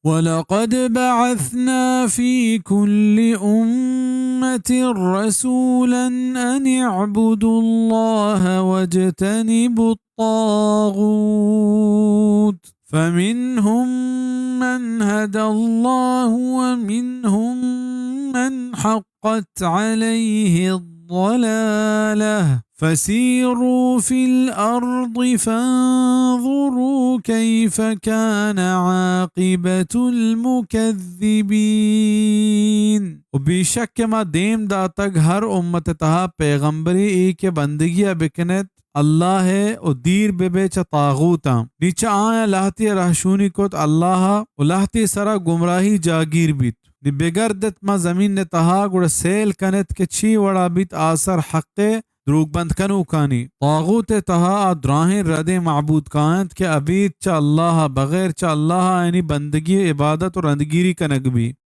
ولقد بعثنا في كل أمة رسولا أن اعبدوا الله واجتنبوا الطاغوت فمنهم من هدى الله ومنهم من حقت عليه الضلالة فسيروا في الأرض فانظروا كيف كان عاقبة المكذبين. و بیشک کہ ما دیم داتگ ہر امت تہا پیغمبرے، اے کہ بندگی ء بکنیت اللہ ء و دیر بہ بئے چہ طاغوتاں۔ نی چہ آیاں لہتے رہشونی کت اللہ ء و لہتے سرا گمراہی جاگیر بیت۔ نی بگردت ماں زمین ء تہا، گڑا سیل کنت کہ چی وڑا بیت آسر حق ء دروگ بند کنوکانی۔ طاغوت ء تہا آ دراہیں ردیں معبود کاینت کہ ابید چہ اللہ ء بغیر چہ اللہ ء آیانی بندگی، عبادت و رندگیری کنگ بی۔